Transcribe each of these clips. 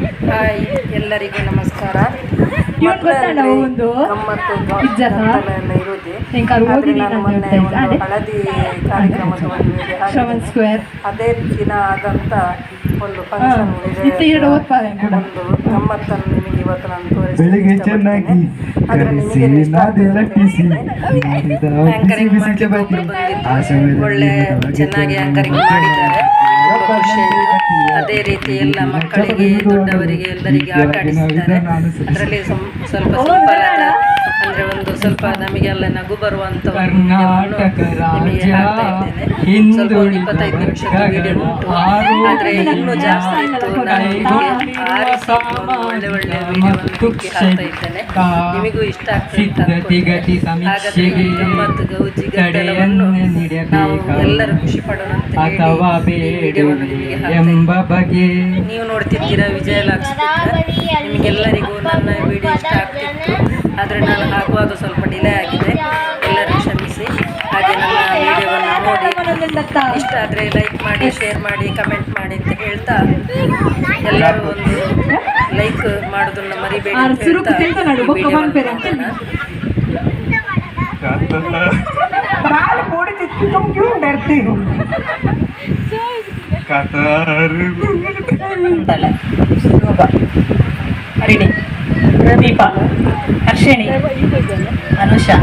Hi, ಎಲ್ಲರಿಗೂ ನಮಸ್ಕಾರ. ಇವ್ನ್ ಗೊತ್ತಣ್ಣ ಮಕ್ಕಳಲ್ಲಿ ಒಂದು? ಗಮ್ಮತ್ತು ಇಜ್ಜಲ್ಲ? ಗದ್ದಲ ಎಲ್ಲ ಇರುವುದೇ. ಎಂಕಾರು ಆದ್ರೆ ಓದಿನಿ ನಾನು ನಾನು ಮೊನ್ನೆ ಹೇಳ್ತಾ ಒಂದು ಇದ್ದೆ. ಹಳದಿ ಕಾರ್ಯಕ್ರಮದ ಒಂದು ವಿಡಿಯೋ ಶ್ರವಣ್ ಹಾಕಿದ್ದೇನೆ. ಸ್ಕ್ವೇರ್. ಅದೇ ದಿನ ಆದಂತ ಒಂದು ಫಂಕ್ಷನ್ ಇತ್ತೆ ಎರಡು ಓದ್ಪಾವೆ ಕೂಡ. ಒಂದು ಗಮ್ಮತ್ತನ್ನು ನಿಮಗೆ ಇವತ್ತು ನಾನು ತೋರಿಸಲಿಕ್ಕೆ ಬೆಳಿಗ್ಗೆ ಇಷ್ಟಪಡ್ತೇನೆ. ಚೆನ್ನಾಗಿ ಆದ್ರೆ ಕರೆಸಿ ನಿಮಗೇನು ಇಷ್ಟ ನಾದೆ ಆಗ್ತದೆ ಅಂತ ಲಟ್ಟಿಸಿ ಹೇಳ್ತೇನೆ. ಮಾಡಿದ ಬಿಸಿ ಆಂಕರಿಂಗ್ ಬಿಸಿ ಮಾಡ್ಲಿಕ್ಕೆ ಚಪಾತಿ ಒಬ್ರು ಬಂದಿದ್ರು. ಆ ಸಮಯದಲ್ಲಿ ಒಳ್ಳೆ ನಮಗೆ ಚೆನ್ನಾಗಿ ಆಂಕರಿಂಗ್ ಮಾಡಿದ್ದಾರೆ. ತುಂಬ ಖುಷಿ ಆಯಿತು. ಅದೇ ರೀತಿ ಎಲ್ಲ ಮಕ್ಕಳಿಗೆ, ದೊಡ್ಡವರಿಗೆ, ಎಲ್ಲರಿಗೆ ಆಟ ಆಡಿಸಿದ್ದಾರೆ. ಅದರಲ್ಲಿ ಸ್ವಲ್ಪ ಸಿಂಪಲ್ ಆದ, ಅಂದ್ರೆ ಒಂದು ಸ್ವಲ್ಪ ನಮಗೆಲ್ಲ ನಗು ಬರುವಂತ ಒಂದು ವಿಡಿಯೋವನ್ನು ಕರ್ನಾಟಕ ನಿಮಗೆ ರಾಜ್ಯ ಹಾಕ್ತಾ ಇದ್ದೇನೆ. ಸ್ವಲ್ಪ ಒಂದು ಹಿಂದುಳಿದ 25 ನಿಮಿಷದ ವಿಡಿಯೋ ಉಂಟು. ಆದ್ರೆ ಇನ್ನೂ ಜಾಸ್ತಿ ಇತ್ತು. ನಾನು ನಿಮಗೆ ಆರಿಸಿ ಒಂದು ಒಳ್ಳೆ ಒಳ್ಳೆ ವಿಡಿಯೋವನ್ನು ಮತ್ತು ನಿಮಗೆ ಹಾಕ್ತಾ ಇದ್ದೇನೆ. ನಿಮಗೂ ಇಷ್ಟ ಆಗ್ತದೆ ಅಂತ ಸಿದ್ಧತೆಗತಿ ಅನ್ಕೊಳ್ತೇನೆ. ಹಾಗಾದ್ರೆ ಈ ಸಮೀಕ್ಷೆಗೆ ಗಮ್ಮತ್ತು ಗೌಜಿ ಗದ್ದಲವನ್ನು ತಡೆಯನ್ನೇ ನಾವು ನೀಡಬೇಕಾ ಎಲ್ಲರೂ ಖುಷಿ ಪಡೋಣ ಅಂತ ಹೇಳಿ ಅಥವಾ ಈ ವಿಡಿಯೋವನ್ನು ಬೇಡವೇ ನಿಮಗೆ ಹಾಕ್ತಾ ಇದ್ದೇನೆ. ಎಂಬ ಬಗ್ಗೆ. ನೀವು ನೋಡ್ತಿದ್ದೀರಾ ವಿಜಯ ಲಾಕ್ಸ್. ನಿಮಗೆಲ್ಲರಿಗೂ ನನ್ನ ವಿಡಿಯೋ ಇಷ್ಟ ಆಗ್ತಿತ್ತು. ಆದರೆ ನಾನು ಹಾಕುವಾಗ ಸ್ವಲ್ಪ ಡಿಲೇ ಆಗಿದೆ, ಎಲ್ಲರೂ ಕ್ಷಮಿಸಿ. ಹಾಗೆ ನನ್ನ ವಿಡಿಯೋವನ್ನು ನೋಡಿ, ಇಷ್ಟ ಆದರೆ ಲೈಕ್ ಮಾಡಿ, ಶೇರ್ ಮಾಡಿ, ಕಮೆಂಟ್ ಮಾಡಿ ಅಂತ ಹೇಳ್ತಾ, ಎಲ್ಲರೂ ಒಂದು ಲೈಕ್ ಮಾಡೋದನ್ನು ಮರಿಬೇಡಿ ಆರು ಅಂತ ಸುರುಕು ಹೇಳ್ತಾ ತಿಳ್ಕೊನಾಡು, ಈ ಬೊಕ್ಕ ವಿಡಿಯೋವನ್ನು ಪನ್ಪೆರ್ ಅಂತ. ಮುಗಿಸೋಣ. बाल मोड़ जितनी तुम क्यों डरती हो? ಕತಾರು. ಅಂತಲ್ಲ, ಶೋಭಾ, ಹರಿಣಿ, ದೀಪಾ, ಹರ್ಷಿಣಿ, ಅನುಷಾ.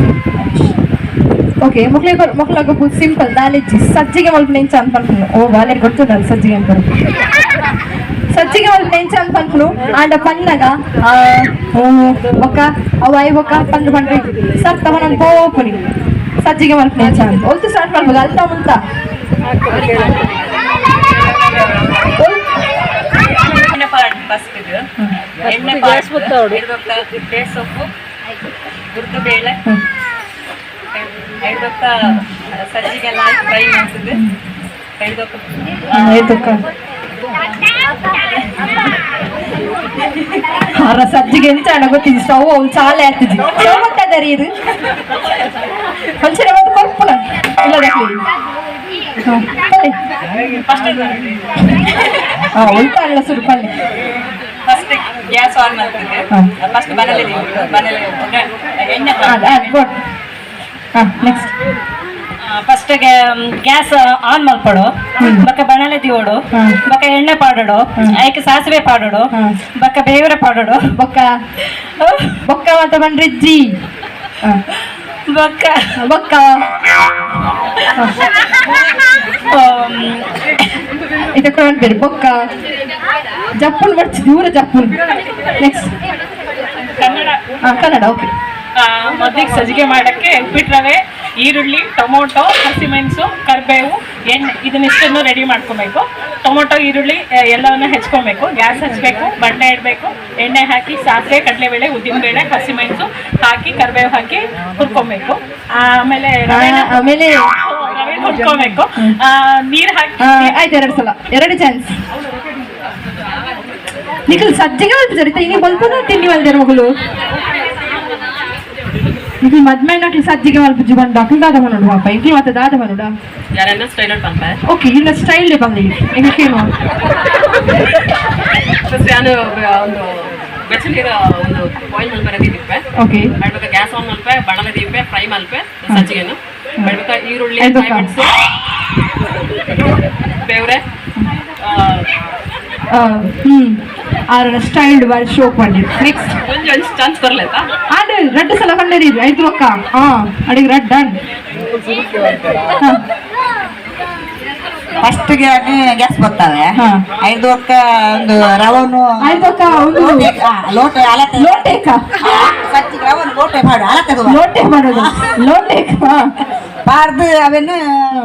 ಓಕೆ, ಮೊಕ್ಲಿಗೆ ಮೊಕ್ಲಾಗ ಸಿಂಪಲ್ ದಾಲಿಜ್ಜಿ. ಸಜ್ಜಿಗೆ ಮಲ್ಪ ನೆಂಚ ಅಂತ ಪನ್ಪುನು. ಓ ಬಾಲೆರ್ ಗೊತ್ತುಂಡಲ್ಲ ಸಜ್ಜಿಗೆ ಅಂತ. ಸಜ್ಜಿಗೆ ಮಲ್ಪ ನೆಂಚ ಅಂತ ಪನ್ಪುನು. ಆಂಡ ಪನ್ನಗ ಆ, ಓ ಬೊಕ್ಕ ಅವು ಆಯ್ ಬೊಕ್ಕ ಪಂದ್ ಪಂಡ್ರಿ ಸರ್ ತಗೊಂಡು ಪೋಪುನಿ. ಸಜ್ಜಿಗೆ ಮಲ್ಪ ನೆಂಚ ಅಂತ ಒಲ್ತು ಸ್ಟಾರ್ಟ್ ಮಾಡ್ಬೋದು ಅಲ್ತಾ ಮುಂತ. ಎಣ್ಣೆ ಪಾಡ್ ಫಸ್ಟ್ ಇದು ಎಣ್ಣೆ ಪಾಡ್ ಇಡ್ಬೇಕ, ಸೊಪ್ಪು, ಉದ್ದು ಬೇಳೆ ಐದೊಕ್ಕ, ಸಜ್ಜಿಗೆಲ್ಲ ಹಾಕಿ ಫ್ರೈ ಮಾಡ್ಸಿದ್ದು ಐದೊಕ್ಕ. ಆಯ್ತಕ್ಕ. ಅರ ಸಜ್ಜಿಗೆ ಎಂಚ ಅಣ್ಣ ಗೊತ್ತಿದ್ದು ಸ್ಟವ್ ಅವ್ಳು ಚಾಲೆ ಆಗ್ತಿದ್ವಿ. ಸ್ಟವ್ ಗೊತ್ತಾದಾರಿ ಇದು ಒಂದ್ಸರಿ ಮತ್ತೆ ಕೊರ್ಪುನ ಇಲ್ಲ ದಕ್ಲಿ. ಪಲ್ಲೆ. ಫಸ್ಟ್ ಹಾ, ಉಲ್ಟಾ ಅಲ್ಲ, ಸುರು ಪಲ್ಲೆ. ಫಸ್ಟ್ ಗ್ಯಾಸ್ ಆನ್ ಮಾಡ್ತಿದ್ದೆ. ಫಸ್ಟ್ ಬನಲೆ, ಬನಲೆ ಎಣ್ಣೆ. ಅದು ಅದು ಗುಡ್. ಹಾ, ನೆಕ್ಸ್ಟ್. ಫಸ್ಟ್ ಗ್ಯಾಸ್ ಆನ್ ಮಲ್ಪಡು, ಬೊಕ್ಕ ಬಣಲೆ ದಿವೋಡು, ಬೊಕ್ಕ ಎಣ್ಣೆ ಪಾಡೋಡು, ಐಕ್ ಸಾಸಿವೆ ಪಾಡೋಡು, ಬೊಕ್ಕ ಬೇವರೆ ಪಾಡೋಡು. ಬೊಕ್ಕ ಬೊಕ್ಕ ಮಾತ ಬಂಡ್ರಿಜ್ಜಿ. ಹಾ. ಬೊಕ್ಕ ಬೊಕ್ಕ ಇದಕ್ಕೆ ಬೇರೆ ಬೊಕ್ಕ ಜಪ್ಪುನ್ ಬರ್ಚಿ ದೂರ ಜಪ್ಪುನ್. ನೆಕ್ಸ್ಟ್. ಕನ್ನಡ. ಹಾ, ಕನ್ನಡ ಓಕೆ. ಮೊದಲಿಗೆ ಸಜ್ಜಿಗೆ ಮಾಡೋಕ್ಕೆ ಉಪ್ಪಿಟ್ಟು ರವೆ, ಈರುಳ್ಳಿ, ಟೊಮೊಟೊ, ಹಸಿಮೆಣಸು, ಕರಿಬೇವು, ಎಣ್ಣೆ ಇದನ್ನಿಷ್ಟನ್ನು ರೆಡಿ ಮಾಡ್ಕೊಬೇಕು. ಟೊಮೊಟೊ, ಈರುಳ್ಳಿ ಎಲ್ಲವನ್ನು ಹೆಚ್ಕೊಬೇಕು. ಗ್ಯಾಸ್ ಹಚ್ಚಬೇಕು, ಬಣ್ಣೆ ಇಡಬೇಕು, ಎಣ್ಣೆ ಹಾಕಿ ಸಾಸಿವೆ, ಕಡಲೆಬೇಳೆ, ಉದ್ದಿನಬೇಳೆ, ಹಸಿಮೆಣಸು ಹಾಕಿ, ಕರಿಬೇವು ಹಾಕಿ ಹುರ್ಕೊಬೇಕು. ಆಮೇಲೆ ರವೆನ ಆಮೇಲೆ ರವೆ ಹುರ್ಕೊಬೇಕು, ನೀರು ಹಾಕಿ. ಆಯ್ತು, ಎರಡು ಸಲ, ಎರಡು ಚಾನ್ಸ್. ನಿಖಲ್ ಸಜ್ಜಿಗೆ ಒಂದು ಸರಿತ ಇನಿ ಬಲ್ಪನ ತಿನ್ನಿ ಮಲ್ದೇರು ಮಗಳು. ನಿಖಲ್ ಮದ್ಮೆ ನಕ್ಲಿ ಸಜ್ಜಿಗೆ ಮಲ್ಪುಜಿ ಬಂದು ಅಕ್ಲು ದಾದ ಮನೋಡು ಪಾಪ ಇಂಕ್ಲಿ ಮತ್ತೆ ದಾದ ಮನೋಡ. ಯಾರನ್ನ ಸ್ಟೈಲ್ ಪಂಪ. ಓಕೆ, ಇಲ್ಲ ಸ್ಟೈಲ್ ಬಂದಿ ಎಂಕೇನು. ಫಸ್ಟ್ ನಾನು ಒಂದು ಬೆಚ್ಚ ನೀರು ಒಂದು ಬಾಯ್ಲ್ ಮಲ್ಪರೆ ದೀಪೆ. ಬಳ್ಬೇಕ ಗ್ಯಾಸ್ ಆನ್ ಮಲ್ಪೆ, ಬಣಲೆ ದೀಪೆ, ಫ್ರೈ ಮಲ್ಪೆ ಸಜ್ಜಿಗೆನು. ಬಳ್ಬೇಕ ಈರುಳ್ಳಿ, ಆಯ್ತು. ಮೆಣಸು, ಬೇವ್ರೆ. ಆರನ ಸ್ಟೈಲ್ಡ್ ಬಾರಿ ಶೋಕ್ ಮಾಡಿ. ನೆಕ್ಸ್ಟ್. ಒಂಜಿ ಒಂಜಿ ಚಾನ್ಸ್ ಬರ್ಲೈತಾ? ಆಂಡ್ ರಡ್ಡು ಸಲ ಕಂಡರಿ ಆಯ್ತು ಅಕ್ಕ. ಹಾ, ಅಡಿಗೆ ರಡ್ಡು ಡನ್. ಫಸ್ಟ್ ಗ್ಯಾಸ್ ಬರ್ತವೆ. ಐದು ಒಕ್ಕ ಒಂದು ರವನು. ಆಯ್ತು ಅಕ್ಕ, ಒಂದು ಲೋಟೆ ಅಲತೆ. ಲೋಟೇಕ. ಸಜ್ಜಿಗೆ ರವನು ಲೋಟೆ ಮಾಡು ಅಲತೆ. ಲೋಟೆ ಮಾಡೋದು ಲೋಟೇಕ. ಪಾರ್ದು ಅವೆನ್ನು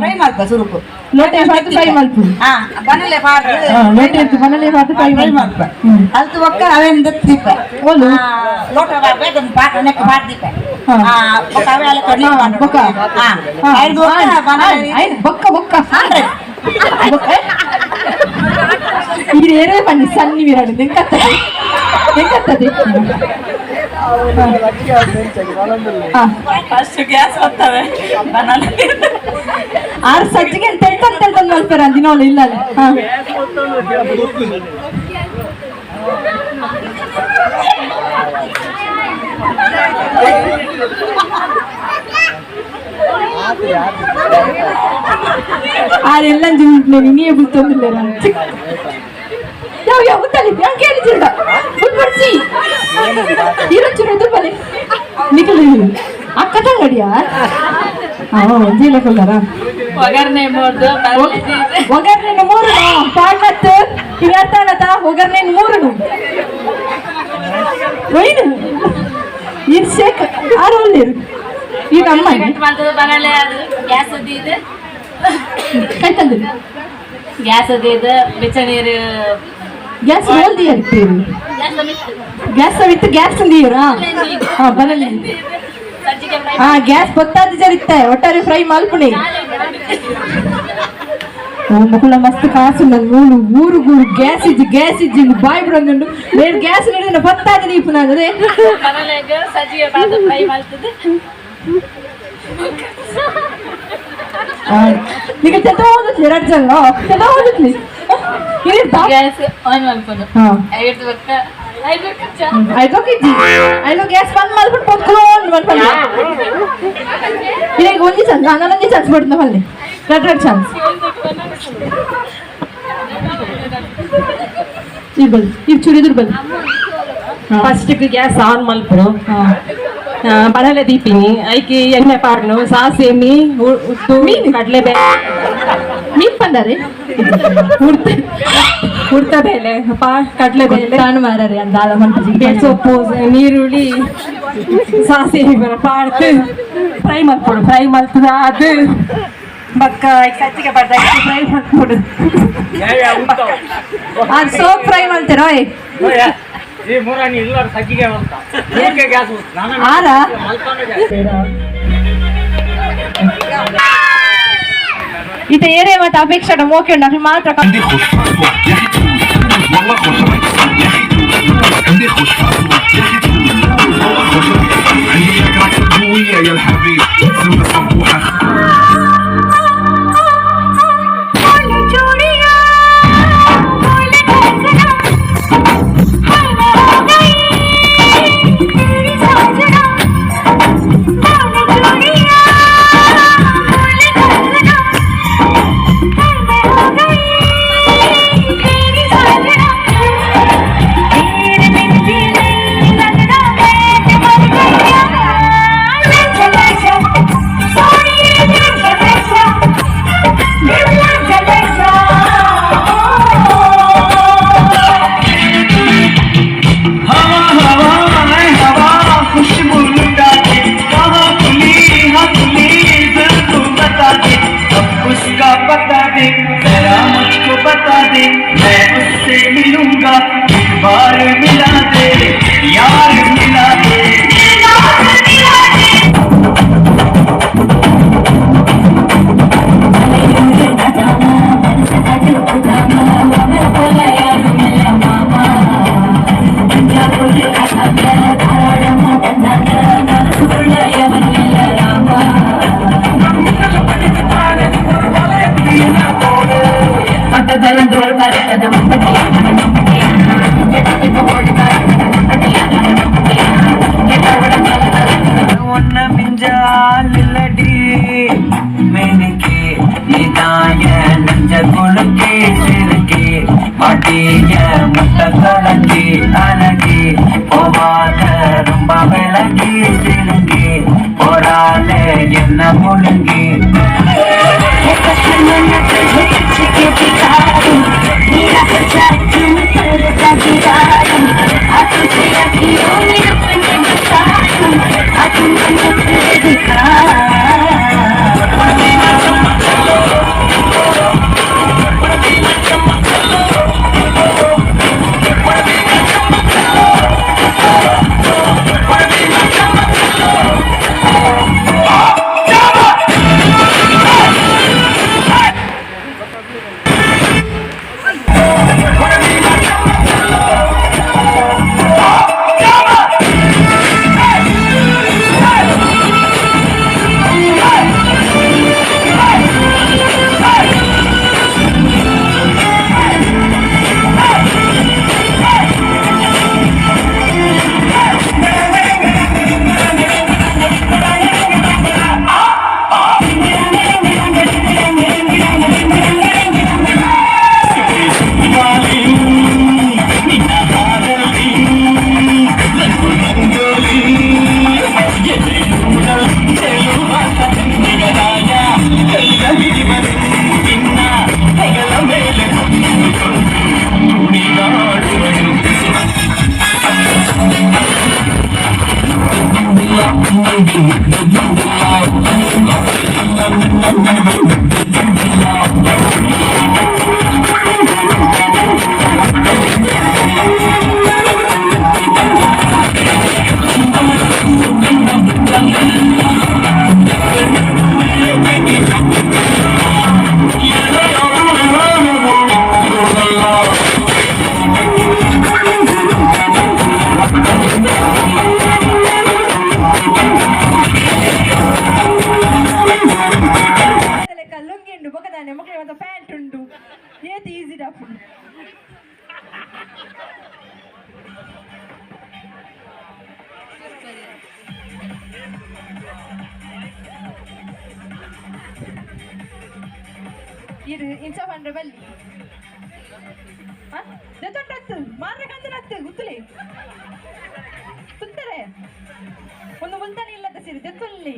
ಫ್ರೈ ಮಾಡ್ಪ ಸುರುಕು. ಲೋಟೆ ಪಾರ್ದು ಫ್ರೈ ಮಲ್ಪು. ಹಾ, ಬನಲೆ ಪಾರ್ದು. ಹಾ, ಲೋಟೆ ಇತ್ತು ಬನಲೆ ಪಾರ್ದು ಫ್ರೈ ಫ್ರೈ ಮಲ್ಪ. ಮಾಡ್ಪ ಅಲ್ತು ಒಕ್ಕ ಅವೆನ್ ದೀಪ. ಓಲು. ಲೋಟೆ ಪಾರ್ದು ಪಾಕ ನೆಕ್ಕ ಪಾರ್ದೀಪ. ಬೊಕ್ಕ ಅವೆ ಅಲತೆ. ಬೊಕ್ಕ. ಹಾ, ಐದು ಒಕ್ಕ ಬನಲೆ. ಆಯ್ತು, ಬೊಕ್ಕ ಬೊಕ್ಕ ಬೊಕ್ಕ. ಇದು ಏನೇ ಬನ್ನಿ ಸಣ್ಣ ವಿರಾಡು ಎಂಕತ್ತದೆ ಎಂಕತ್ತದೆ. ಹಾ. ಫಸ್ಟ್ ಗ್ಯಾಸ್ ಬರ್ತವೆ ಬನಲೆ. ಆರು ಸಜ್ಜಿಗೆ ತೆಳ್ಕೊಂಡ್ ತೆಳ್ಕೊಂಡ್ ಮಲ್ಪರ ದಿನೋಲು ಇಲ್ಲ ಅಲ್ಲ. ಹಾ. ಆರೆಲ್ಲ ಜಿಂಪ್ನೆ ನೀ ಬುಲ್ತೊಂದಿಲ್ಲ. ಯಾವ ಯಾವ ಉತ್ತಲಿ ಹೆಂಗ್ ಕೇಳಿಜಿರಡ ಬುಲ್ಬರ್ಸಿ ಇರೋ ಚೂರು ಎದುರು ಬಲೆ ನಿಖಲ್ ಅಕ್ಕ ತಂಗಡಿಯಾ. ಹಾ, ಒಂಜಿಲ್ಲ ಕೊಲ್ಲಾರ. ಒಗ್ಗರಣೆ ಮೂರ್ದು. ಒಗ್ಗರಣೆ ಮೂರು ಪಾಡ್ಮತ್ತು ಈಗ ಅರ್ಥ ಆಗತ್ತ. ಒಗ್ಗರಣೆ ಮೂರು ಒಯ್ನು ಇದು ಶೇಕ್ ಆರು ಒಳ್ಳೆರು ಇದು ಅಮ್ಮ. ಬನಲೆ ಅದು ಗ್ಯಾಸ್ ಇದು. ಕೈ ತಂದಿರಿ. ಗ್ಯಾಸ್ ಅದು ಇದು ಬೆಚ್ಚ ನೀರು. ಗ್ಯಾಸ್ ಹೋಲ್ದಿ ಇರ್ತೀವಿ. Gas with gas ತಂದೀರಾ? ಹಾ, ಬರಲಿ. ಸಜ್ಜಿಗೆ. ಹಾ, ಗ್ಯಾಸ್ ಗೊತ್ತಾದ ಜರಿತ್ತೆ. ಒಟ್ಟಾರೆ ಫ್ರೈ ಮಲ್ಪುಣಿ. ಓ ಮಕ್ಕಳ, ಮಸ್ತ್ ಕಾಸು ನನ್ ಮೂಲು ಊರು ಗೂರು ಗ್ಯಾಸ್ ಇಜ್ಜಿ, ಗ್ಯಾಸ್ ಇಜ್ಜಿ ಬಾಯ್ ಬಿಡೊಂದುಂಡು. ಬೇರೆ ಗ್ಯಾಸ್ ನೀಡಿದ ಪತ್ತಾದ ದೀಪನ ಅದೇ. ಬನಲೆಗ್ ಸಜ್ಜಿಗೆ ಬಾದ ಫ್ರೈ ಮಾಡ್ತದೆ. ನಿಮಗೆ ತೆತ್ತ ಓದುತ್ಲಿ ಎರಡು ಜನ ತೆತ್ತ ಓದುತ್ಲಿ. ಗ್ಯಾಸ್ ಆನ್ ಮಲ್ಪನು. ಐದು ಬಕ್ಕ ಐದು ಚಾ. ಐದೋಕಿಜ್ಜಿ ಐದು ಗ್ಯಾಸ್ ಬಂದ್ ಮಾಡ್ಬಿಟ್ಟು ಪೊತ್ಕೊಂಡು ಮಲ್ಪಲ್ಲ. ಈಗ ಒಂಜಿ ಚಾನ್ಸ್, ನಾನೊಂಜಿ ಚಾನ್ಸ್ ಬಿಡ್ತು ಮಲ್ಲಿ, ಎರಡು ಎರಡು ಚಾನ್ಸ್. ಈ ಬಲ್ ಈ ಚೂರು ಇದ್ರ ಬಲ್. First gas on ಮಲ್ಪಡು. ಬಣಲೆ ದೀಪಿನಿ, ಐಕಿ ಎಣ್ಣೆ ಪಾಡ್ನು, ಸಾಸಿಮಿ, ಉದ್ದು, ಕಡಲೆಬೇಳೆ. ಮೀನ್ ಪಂಡಾರೆ. ಉಡ್ತ ಉಡ್ತ ಬೇಳೆ ಪಾ ಕಡಲೆಬೇಳೆ. ತಾನು ಮಾರಾರೆ ಅಂದಾಳ ಮನ್ಪುಜಿ. ಸೊಪ್ಪು, ನೀರುಳ್ಳಿ, ಸಾಸಿವೆ ಬರ ಪಾಡ್ದು ಫ್ರೈ ಮಲ್ಪಡು. ಫ್ರೈ ಮಲ್ಪದ ಅದು ಬಕ್ಕ ಸಜ್ಜಿಗೆ ಪಡ್ದ ಫ್ರೈ ಮಲ್ಪಡು. ಅದು ಸೋಪ್ ಫ್ರೈ ಮಾಡ್ತೀರೋ? ಈ ಮೂರಾಣಿ ಇಲ್ಲ, ಸಜ್ಜಿಗೆ ಅಂತ ಗ್ಯಾಸ್ ನಾನು ಆರ ಮಲ್ತಾನೆ. ಇತ ಏರೇ ಮತ್ತೆ ಅಪೇಕ್ಷೆ ಮೋಕೆ ಉಂಡು ಅಕ್ಲು ಮಾತ್ರ. عندي خوش فاتوة يا اخي تفوز تفوز والله خوش رقص يا اخي تفوز تفوز. عندي خوش فاتوة يا اخي تفوز تفوز والله خوش رقص. عندي ياك رقصة قوية يا الحبيب سمى صبوحة. हवा हवा है हवा खुशबू लुटा दे, कहाँ खुली हाँ खुली जरा तू बता दे, अब उसका पता दे, जरा मुझको बता दे, मैं उससे मिलूंगा एक बार, मिला दे यार मिला दे। உன்ன மிஞ்சால் இல்லடி மேனிக்கே, நீதாய நெஞ்ச குலுக்கே சிறுக்கே, மாட்டிய முட்டை கலக்கி அழகி, போவாத ரொம்ப விளக்கி சிறுங்கி, போறாலே என்ன முழுங்கி. ಇದು ಇಂಚ ಪಂಡ್ರೆ ಬಲ್ಲಿ ದೆತ್ತೊಂಡತ್ತು ಮಾರ್ರೆ ಕಂದನತ್ತು ಗುತ್ತಲೆ ತುತ್ತರೆ ಒಂದು ಮುಲ್ತಾನೆ ಇಲ್ಲದ ಸೀರೆ ದೆತ್ತೊಲ್ಲಿ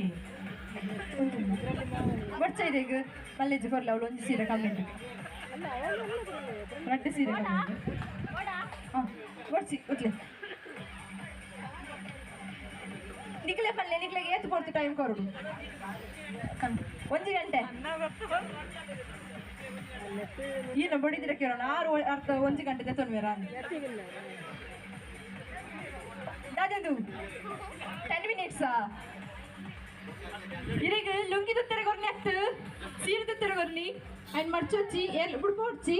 ಬಡ್ಚ ಇದೆ ಈಗ ಮಲ್ಲೇಜ್ ಕೊರ್ಲ ಅವಳು ಒಂಜಿ ಸೀರೆ ಕಮ್ಮಿ ರಡ್ಡು ಸೀರೆ ಕಮ್ಮಿ ಹಾಂ ಬಡ್ಚಿ ಉಟ್ಲೆ ನಿಕ್ಲೆ ಪಲ್ಲೆ ನಿಕ್ಲೆಗೆ ಏತು ಪೊರ್ತು ಟೈಮ್ ಕೊರಡು ಒಂಜಿ ಗಂಟೆ ಏನು ಬಡಿದ್ರೆ ಕೇಳೋಣ ಆರು ಅರ್ಧ ಒಂಜಿ ಗಂಟೆ ತೊಂದರೆ ದಾದೆಂದು 10 ಮಿನಿಟ್ಸಾ ಇರೆಗ್ ಲುಂಗಿ ತುತ್ತರ ಕೊರ್ನಿ ಅತ್ತು ಸೀರೆ ತುತ್ತರ ಕೊರ್ನಿ ಅಂಡ್ ಮರ್ಚೊಚ್ಚಿ ಎಲ್ ಬುಡ್ಪೊಡ್ಚಿ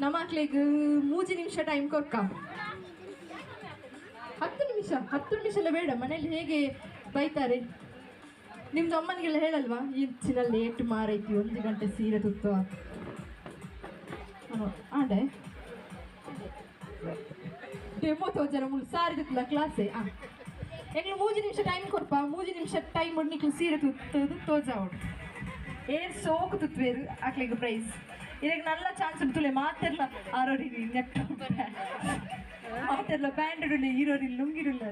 ನಮಾಕ್ಲೆಗ್ 3 ನಿಮಿಷ ಟೈಮ್ ಕೊರ್ಕ 10 ನಿಮಿಷ 10 ನಿಮಿಷ ಎಲ್ಲ ಬೇಡ ಮನೇಲಿ ಹೇಗೆ ಬೈತಾರೆ ನಿಮ್ದು ಅಮ್ಮನಿಗೆಲ್ಲ ಹೇಳಲ್ವಾ ಇಂಚಿನ ಲೇಟ್ ಮಾರೈತಿ 1 ಗಂಟೆ ಸೀರೆ ತುತ್ತು ಆಂಡೆ ಡೆಮೋ ತೋಜರ ಮುಳು ಸಾರಿ ತುತ್ತಲ ಕ್ಲಾಸೆ ಆ ಎಂಗ್ಳು 3 ನಿಮಿಷ ಟೈಮ್ ಕೊರ್ಪ 3 ನಿಮಿಷ ಟೈಮ್ ನಿಕ್ಲು ಸೀರೆ ತುತ್ತದು ತೋಜಾವಡು ಏನ್ ಸೋಕು ತುತ್ತುವೇರು ಆಕ್ಲಿಗೆ ಪ್ರೈಸ್ ಇವಾಗ ನಲ್ಲ ಚಾನ್ಸ್ ಉಂಟು ಮಾತೆರ್ಲ ಆರೋರಿ ನೆಟ್ ಮಾತೆರ್ಲ pant idli ಹೀರೋರಿ ಲುಂಗಿಡುಲ್ಲ.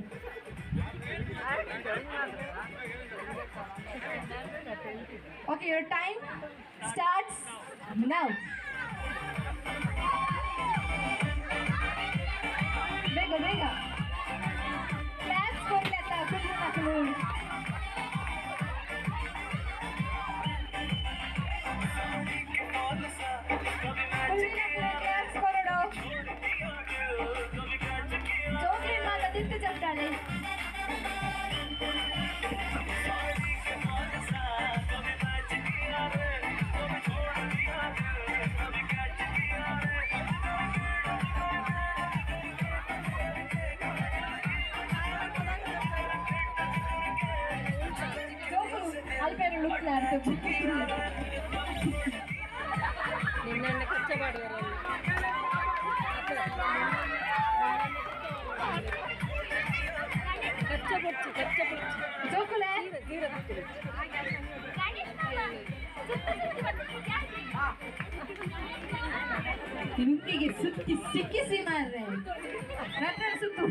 Okay, your time starts now. ಬೇಗ ಬೇಗ ಕ್ಲಾಸ್ ಕೊಡ್ಲತ್ತ ಕುಲ್ಲು ಮಕ್ಕಳು. ಕ್ಲಾಸ್ ಕೊರಡು ಜೋಗ್ಲಿನ್ ಮಾತ ತಿತ್ತು ಜಪ್ತಾಳೆ. ಲುಂಗಿಗೆ ಸುತ್ತಿ ಸಿಕ್ಕಿಸಿ ಮಾರ್ರೆ ನನ್ನ ಸುತ್ತು.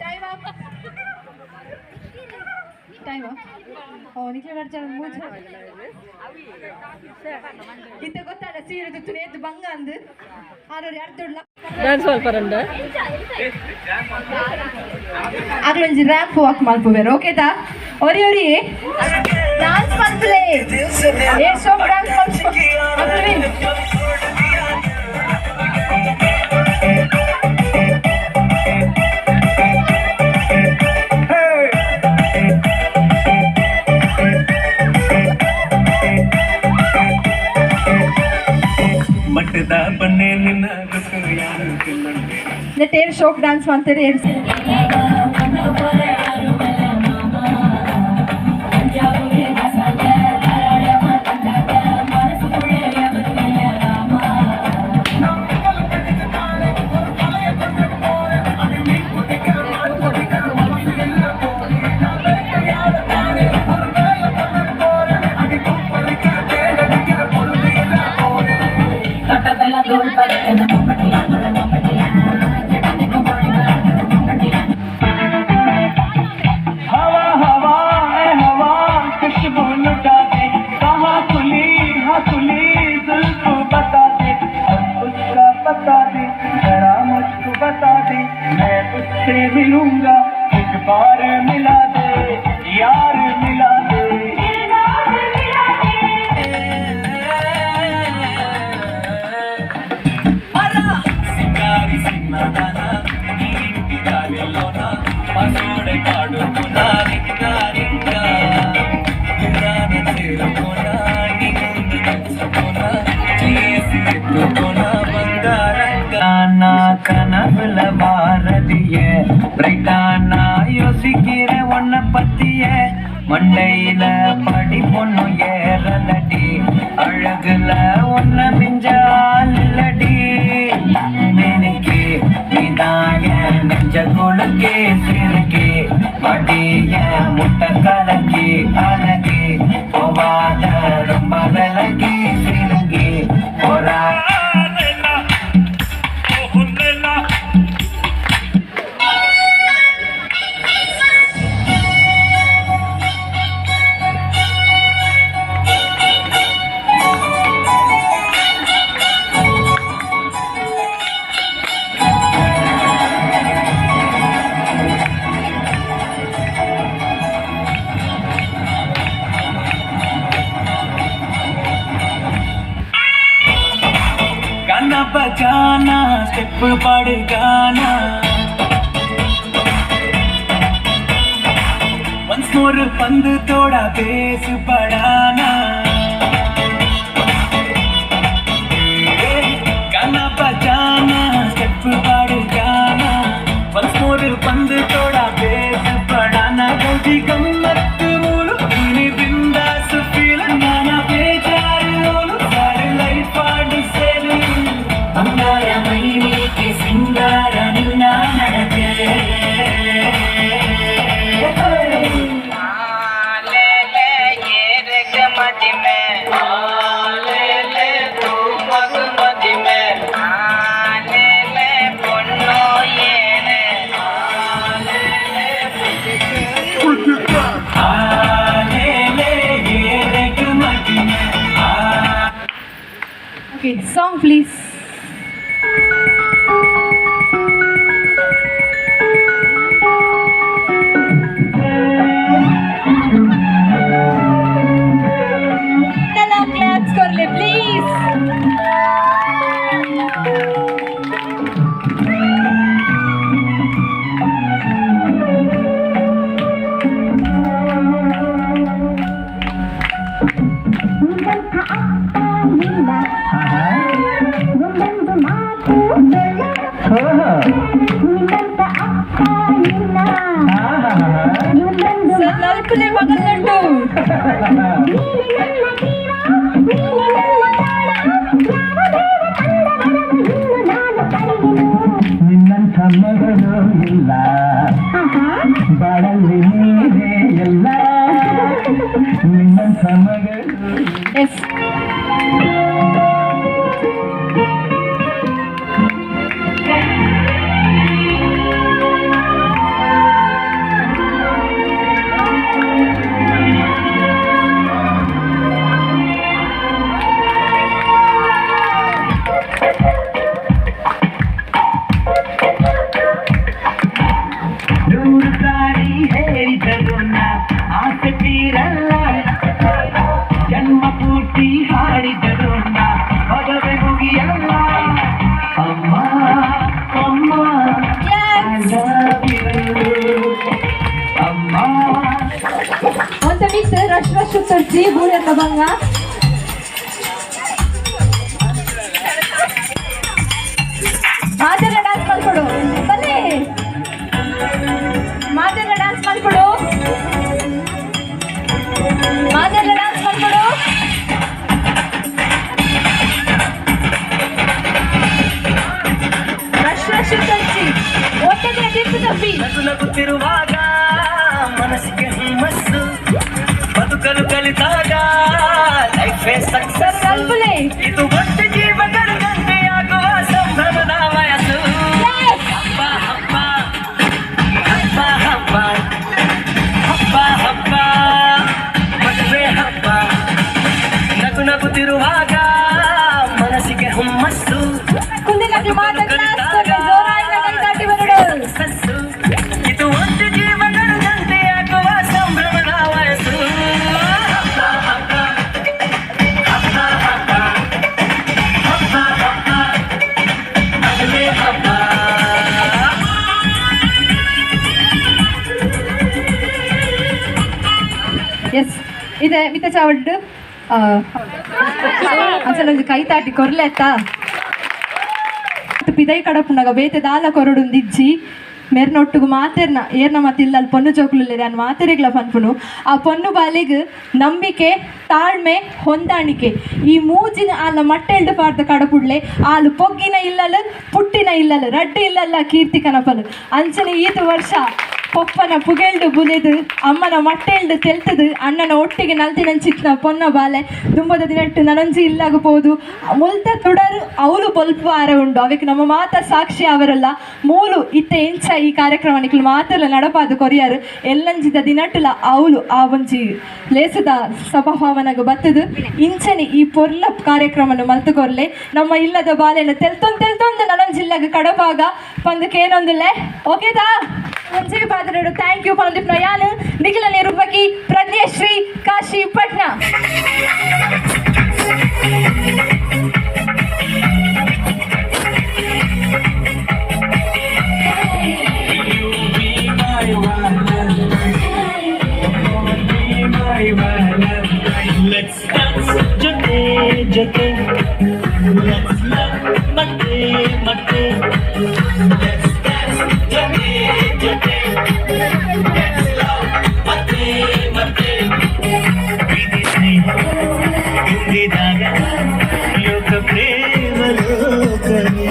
Time up. Time up. Oh, ನಿಕ್ಲೆ ಬರ್ತಾರೆ ಮೂಜ. ಇಂತ ಗೊತ್ತಲ್ಲ ಸೀರೆ ತುತ್ತು ನೇತು ಬಂಗ ಅಂದು ಆರೋರು ಯಾರು ದೊಡ್ಡ ಡ್ಯಾನ್ಸ್ ಮಲ್ಪರಂಡ ಆಗ್ಲೊಂಜಿ ರ್ಯಾಪ್ ವಾಕ್ ಮಲ್ಪುವೆರ್ ಓಕೆದಾ ಒರಿ ಒರಿ ಡ್ಯಾನ್ಸ್ ಮಲ್ಪಲೆ ಏ ಸೋಪ್ ಡ್ಯಾನ್ಸ್ ಮಲ್ಪು ಅಗ್ಲುವಿನ್. ನೆಟ್ ಏರ್ ಶೋಕ್ ಡ್ಯಾನ್ಸ್ ಮಾಡ್ತಾರೆ ಏರ್ हवा हवा हवा खुशबू लुटा दे। చిన్నదానా నీ ఇంటి దారిలోన పసోడే పాడుకున్నా రింగా రింగా గుర్రాన చేరుకున్నా నీ ముందు నిల్చుకున్నా చేసి ఎత్తుకున్నా బంగారంగా నా கனவுல பாரதிய பிரைட்டானா யோசிக்கிற ஒன்ன பத்திய மண்டையில படி பொண்ணு ஏறலடி அழகுல ஒன்ன மிஞ்ச ஆள் இல்லடி மேனிக்கு நீதாய நெஞ்ச கொழுக்கே சிறுக்கே வடிய முட்டை கலக்கி அழகி போவாத ரொம்ப விலகி சிறுங்கி போறா. गाना बजाना स्टेप पड़ गाना वंस मोर पंद थोड़ा बेस बढ़ाना गाना बजाना स्टेप पड़ गाना वंस मोर पंद थोड़ा बेस बढ़ाना गलती गम्मत मूलु नी बिंदास फील नाना बेजार लोलु सारे लाइफ आड सेल ಬಂಗಾರ ಮೈಮೇಕೆ ಸಿಂಗಾರ ನಿನ್ನ ನಡತೆ. Okay, song please. Claps ಕೊರ್ಲೆ please. Sir ನಲ್ಪುಲೆ ಮಗಲ್ಲುಂಟು. ನಿನ್ನಂಥ ಮಗಳು ಇಲ್ಲ ಬಾಳಲ್ಲಿ ನೀನೇ ಎಲ್ಲ ನಿನ್ನಂಥ ಮಗಳು. ಎಸ್. ನೂರು ಸಾರಿ ಹೇಳಿದರು ನಾ ಆಸೆ ತೀರಲ್ಲ ಜನ್ಮ ಪೂರ್ತಿ ಹಾಡಿದರು ನಾ ಮದುವೆ ಮುಗಿಯಲ್ಲ ಅಮ್ಮ ಅಮ್ಮ I love you. ಅಮ್ಮ. ಒಂತ ಮಿತ್ ರಶ್ ರಶ್ ಉತ್ತರ್ಜಿ ಬೂಳೆಲ್ಲ ಬಂಗ ಮಾತೆಲ್ಲ ಡ್ಯಾನ್ಸ್ ಮಾಡ್ಕೊಡು ಬನ್ನಿ ಮಾತೆಲ್ಲ ಡ್ಯಾನ್ಸ್ ಮಾಡ್ಕೊಡು ಮಾತೆಲ್ಲ ಡ್ಯಾನ್ಸ್ ಮಾಡ್ಕೊಡು ರಶ್ ರಶ್ ಉತ್ತರ್ಜಿ ಒಟ್ಟಿಗೆ ತಿರ್ಪು ತಪ್ಪಿ. ನಗು ನಗುತ್ತಿರುವಾಗ ಮನಸ್ಸಿಗೆ ಹುಮ್ಮಸ್ಸು ಬದುಕಲು ಕಲಿತಾಗ ಲೈಫೇ ಸಕ್ಸಸ್. ಕಲ್ಪನೆ. ಇದು ಒಟ್ಟು ಜೀವಗಳು ಗಂಟೆಯಾಗುವ ಸಂಭ್ರಮದ ವಯಸ್ಸು. ಹಬ್ಬ ಹಬ್ಬ ಹಬ್ಬ ಹಬ್ಬ ಹಬ್ಬ ಹಬ್ಬ ಮದುವೆ ಹಬ್ಬ ನಗು ನಗುತ್ತಿರುವಾಗ ಮನಸ್ಸಿಗೆ ಹುಮ್ಮಸ್ಸು ಕುಂದಿನಕ್ಕೆ ಮಾತಾಡ್ತಾ ಜೋರಾಗಿ ಕೈ ತಾಟಿ ಬರಡು. ಸಕ್ಸಸ್ಸು ಇದು ಒಂದು ಜೀವಗಳು ಗಂಟೆಯಾಗುವ ಸಂಭ್ರಮದ ವಯಸ್ಸು. ಹಬ್ಬ ಹಬ್ಬ ಹಬ್ಬ ಹಬ್ಬ ಹಬ್ಬ ಹಬ್ಬ ಮದುವೆ ಹಬ್ಬ. ಚಾವಡ್ ಅಂಚಲೊಂಜಿ ಕೈ ತಾಟಿ ಕೊರ್ಲೆತ್ತಾ ಪಿದೈ ಕಡಪುನಗ ಬೇತೆ ದಾಲ ಕೊರಡುಂದಿಜ್ಜಿ ಮೇರ್ನೊಟ್ಟುಗು ಮಾತೆರ್ನ ಏರ್ನ ಮತ್ತೆ ಇಲ್ಲಲ್ಲಿ ಪೊನ್ನು ಜೋಕುಲು ಅನ್ ಮಾತೆರೆಗ್ಲ ಪನ್ಪುನು ಆ ಪೊನ್ನು ಬಾಲೆಗ್ ನಂಬಿಕೆ ತಾಳ್ಮೆ ಹೊಂದಾಣಿಕೆ ಈ ಮೂಜಿನ ಆಲ ಮಟ್ಟೆಲ್ಡು ಪಾಡ್ದ ಕಡಪುಡ್ಲೆ ಆಲು ಪೊಗ್ಗಿನ ಇಲ್ಲಲು ಪುಟ್ಟಿನ ಇಲ್ಲಲು ರಡ್ಡು ಇಲ್ಲಲ್ಲ ಕೀರ್ತಿ ಕನಪಲು ಅಂಚನೆ ಈತ ವರ್ಷ ಪೊಪ್ಪನ ಪುಗೆಲ್ಡು ಬುಲೆದು ಅಮ್ಮನ ಮಟ್ಟೆಲ್ಡು ತೆಲ್ತದು ಅಣ್ಣನ ಒಟ್ಟಿಗೆ ನಲ್ತಿನಂಚಿತ್ನ ಪೊನ್ನ ಬಾಲೆ ದುಂಬದ ದಿನಟ್ಟು ನನಂಜಿ ಇಲ್ಲಾಗ ಪೋದು ಮುಲ್ತ ತುಡರು ಅವಳು ಬೊಲ್ಪು ಆರ ಉಂಡು ಅವೆಕ್ ನಮ್ಮ ಮಾತ ಸಾಕ್ಷಿ ಅವರಲ್ಲ ಮೂಲು ಇತ್ತೆ ಇಂಚ ಈ ಕಾರ್ಯಕ್ರಮ ನಿಕ್ಲು ಮಾತೆಲ್ಲ ನಡಪಾದು ಕೊರಿಯಾರು ಎಲ್ಲಂಜಿದ ದಿನಟ್ಟುಲ ಅವಳು ಆ ಒಂಜಿ ಲೇಸದ ಸಭಾಭಾವನಗ ಬತ್ತದು ಇಂಚನೆ ಈ ಪೊರ್ಲ ಕಾರ್ಯಕ್ರಮನ ಮಲ್ತು ಕೊರ್ಲೆ ನಮ್ಮ ಇಲ್ಲದ ಬಾಲೆನ ತೆಲ್ತೊಂದು ತೆಲ್ತೊಂದು ನನಂಜಿಲ್ಲಾಗ ಕಡಪಾಗ ಪಂದಕ್ಕೇನೊಂದುಲ್ಲೆ ಓಕೆದಾ ಒಂಜಿ ಪಾತ್ರರು thank you ಪಂದಿಪ್ನ ಯಾನು ನಿಖಿಲ ನಿರೂಪಕಿ Pragnashri Kashi Patna. Let's dance, jote jote. Let's love, mate mate. Let's dance, jote jote. Let's love, mate mate. ఇది స్నేహం ఇందిదాగా లోక ప్రేమ లోకమే.